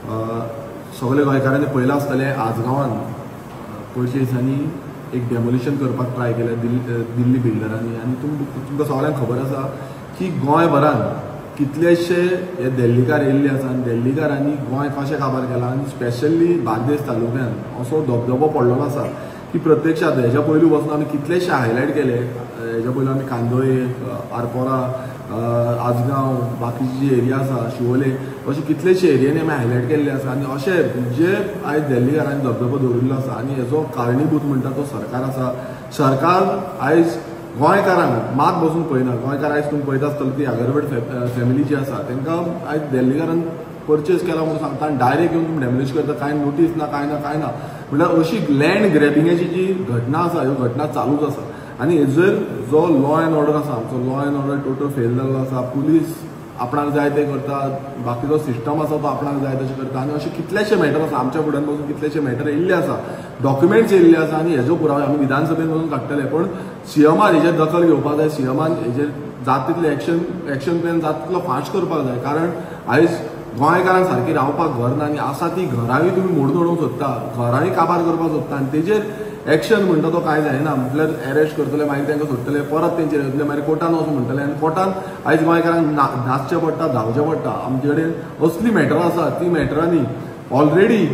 सगळे गोंयकारांनी पळयलां आसतलें आजगांवान पयरच्या दिसांनी एक डेमोलिशन करपाक ट्राय केलें दिल्ली बिल्डरांनी. आनी तुमकां सगळ्यांक खबर आसा की गोंयभरान कितलेशे हे दिल्लीकार येयल्ले आसा आनी दिल्लीकारांनी गोंय कशें काबार केलां आनी स्पेशली बार्देस तालुक्यान असो धबधबो पडलेलो आसा की प्रत्यक्षात हेज्या पयलू वचून आमी कितलेशे हायलायट केले. हेज्या पयलू आमी कांदोळे, आरपोरा, आजगांव, बाकीची जी एरिया आसा शिवोले, अशे कितलेशे एरियांनी आमी हायलायट केल्ले आसा. आनी अशे जे आयज दिल्लीकारांनी धबधबो दवरिल्लो आसा आनी हेजो कारणीभूत म्हणटा तो सरकार आसा. सरकार आयज गोंयकारांक मात बसून पळयना. गोंयकार आयज तुमी पळयता आसतलो ती आगरवेड फॅमिली जी आसा तांकां आयज दिल्लीकारान परचेज केला म्हणून सांगता आनी डायरेक्ट येवन तुमी डॅमेज करता, कांय नोटीस ना, कांय ना, कांय ना. म्हणल्यार अशी लँड ग्रॅबिंगाची जी घटना आसा ह्यो घटना चालूच आसा. आनी हेजेर जो लॉ एंड ऑर्डर आसा आमचो law and order total fail जाल्लो आसा. पुलीस आपणाक जाय ते करता, बाकीचो सिस्टम आसा तो आपणाक जाय तशें करता. आनी अशे कितलेशे मॅटर आसा आमच्या फुड्यान बसून कितलेशे मॅटर येयल्ले आसा, डॉक्युमेंट्स येयल्ले आसा आनी हेजो पुरावे आमी विधानसभेन वचून काडटले. पण सीएमान हेजेर दखल घेवपाक जाय. सीएमान हेजेर जाता तितले एक्शन प्लॅन जाता तितलो फास्ट करपाक जाय. कारण आयज गोंयकारांक सारकी रावपाक घर ना आनी आसा ती घरांय तुमी मोडून उडोवंक सोदता, घरांय काबार करपाक सोदता आनी तेजेर एक्शन म्हणटा तो कांय जायना. म्हटल्यार अरेस्ट करतले, मागीर तांकां सोडटले, परत तेंचेर येतले, मागीर कोर्टान वचून म्हणटले. आनी कोर्टान आयज गोंयकारांक नाचचें पडटा, धांवचें पडटा. आमचे कडेन असली मॅटरां आसा ती मॅटरांनी ऑलरेडी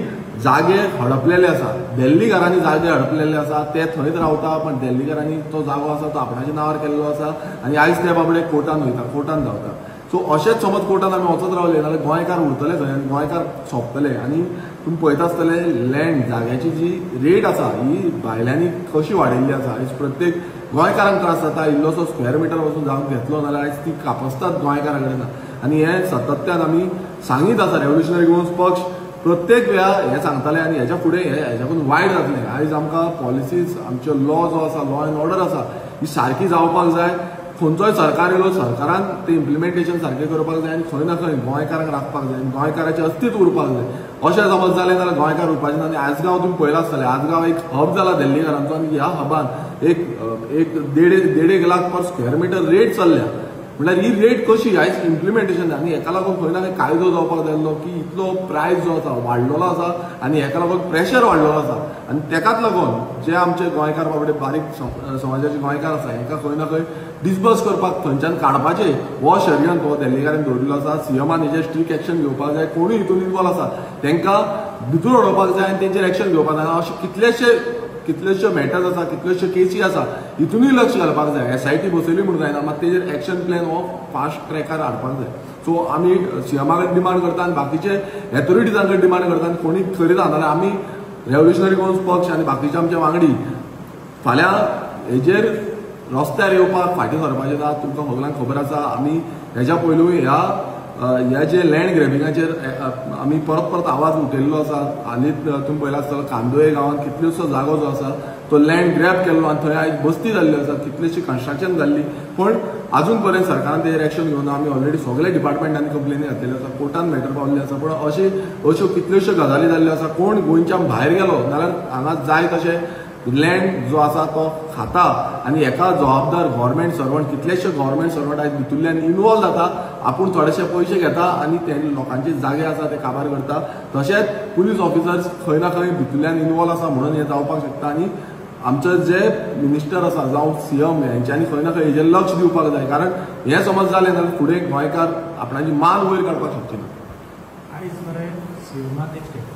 जागे हडपलेले आसा, दिल्लीकारांनी जागे हडपलेले आसा, ते थंयच रावता पण दिल्लीकारांनी तो जागो आसा तो आपणाच्या नांवार केल्लो आसा आनी आयज ते बाबडे कोर्टान वयता, कोर्टान धांवता. सो अशेंच समज कोर्टान आमी वचत रावले जाल्यार गोंयकार उरतले थंय आनी गोंयकार सोंपतले. आनी तुमी पळयता आसतले लँड जाग्याची जी रेट आसा ही भायल्यांनी कशी वाडयल्ली आसा. आयज प्रत्येक गोंयकारांक त्रास जाता. इल्लोसो स्क्वेअर मिटर वचून जावन घेतलो जाल्यार आयज ती कापसतात गोंयकारां कडेन. आनी हें सातत्यान आमी सांगीत आसा. रेव्होल्युशनरी गोवन्स पक्ष प्रत्येक वेळा हें सांगताले आनी हेच्या फुडें हें हेच्याकून वायट जातलें. आयज आमकां पॉलिसीज, आमच्यो लॉ जो आसा, लॉ एंड ऑर्डर आसा ही सारकी जावपाक जाय. खंयचोय सरकार येयलो सरकारान ते इम्प्लिमेंटेशन सारकें करपाक जाय आनी खंय ना खंय गोंयकारांक राखपाक जाय आनी गोंयकाराचें अस्तित्व उरपाक जाय. अशें समज जालें जाल्यार गोंयकार उरपाचें ना. आनी आजगांव तुमी पळयलां आसतलें, आजगांव एक हब जाला दिल्लीकारांचो आनी ह्या हबान एक देड एक lakh per square metre rate चल्ल्या. म्हणल्यार ही रेट कशी आयज इम्प्लिमेंटेशन. आनी हेका लागून खंय ना खंय कायदो जावपाक जाय आसलो की इतलो प्रायस जो आसा वाडलेलो आसा आनी हेका लागून प्रेशर वाडलेलो आसा. आनी तेकाच लागून जे आमचे गोंयकार बाबडे बारीक समाजाचे गोंयकार आसा हेंकां खंय ना खंय डिसबर्स करपाक थंयच्यान काडपाचें हो षडयंत्र हो दिल्लीकारांनी दवरिल्लो आसा. सीएमान हेजेर स्ट्रीक एक्शन घेवपाक जाय. कोणूय हितून इनवॉल्व आसा तेंकां भितर उडोवपाक जाय आनी तेंचेर एक्शन घेवपाक जाय. अशे कितलेशे मॅटर्स आसा, कितलेशे केसी आसा, हितूनय लक्ष घालपाक जाय. एसआयटी बसयली म्हणून जायना, मात तेजेर एक्शन प्लॅन हो फास्ट ट्रॅकार हाडपाक जाय. सो आमी सीएमा कडेन डिमांड करता आनी बाकीचे एथॉरिटीजां कडेन डिमांड करता आनी कोणी करिना जाल्यार आमी रेव्होल्युशनरी गोवन्स पक्ष आनी बाकीचे आमचे वांगडी फाल्यां हेजेर रस्त्यार येवपाक फाटीं सरपाचें ना. तुमकां सगळ्यांक खबर आसा आमी हेज्या पयलूय ह्या जे लँड ग्रॅबिंगाचेर आमी परत परत आवाज उठयल्लो आसा. हालींच तुमी पळयलां आसतलो कांदोळे गांवांत कितलोसो जागो जो आसा तो लँड ग्रॅब केल्लो आनी थंय आयज बस्ती जाल्ली आसा, कितलीशी कन्स्ट्रक्शन जाल्ली, पण आजून पर्यंत सरकारान तेजेर एक्शन घेवन आमी ऑलरेडी सगळे डिपार्टमेंटांनी कंप्लेनी घातलेल्यो आसा, कोर्टान मॅटर पावल्ले आसा. पण अश्यो कितल्योश्यो गजाली जाल्ल्यो आसा. कोण गोंयच्यान भायर गेलो जाल्यार हांगा जाय तशें लँड जो आसा तो खाता आनी हेका जबाबदार गव्हर्मेंट सर्वंट, कितलेशे गव्हर्मेंट सर्वंट आयज भितुल्ल्यान इनवॉल्व जाता, आपूण थोडेशे पयशे घेता आनी ते लोकांचे जागे आसा ते काबार करता. तशेंच पुलीस ऑफिसर्स खंय ना खंय भितुल्ल्यान इनवॉल्व आसा म्हणून हें जावपाक शकता. आनी आमचे जे मिनिस्टर आसा जावं सीएम हेंच्यांनी खंय ना खंय हेजेर लक्ष दिवपाक जाय. कारण हें समज जालें जाल्यार फुडें गोंयकार आपणाची मान वयर काडपाक शकचे ना. आयज मरे सीएमान एक स्टेटमेंट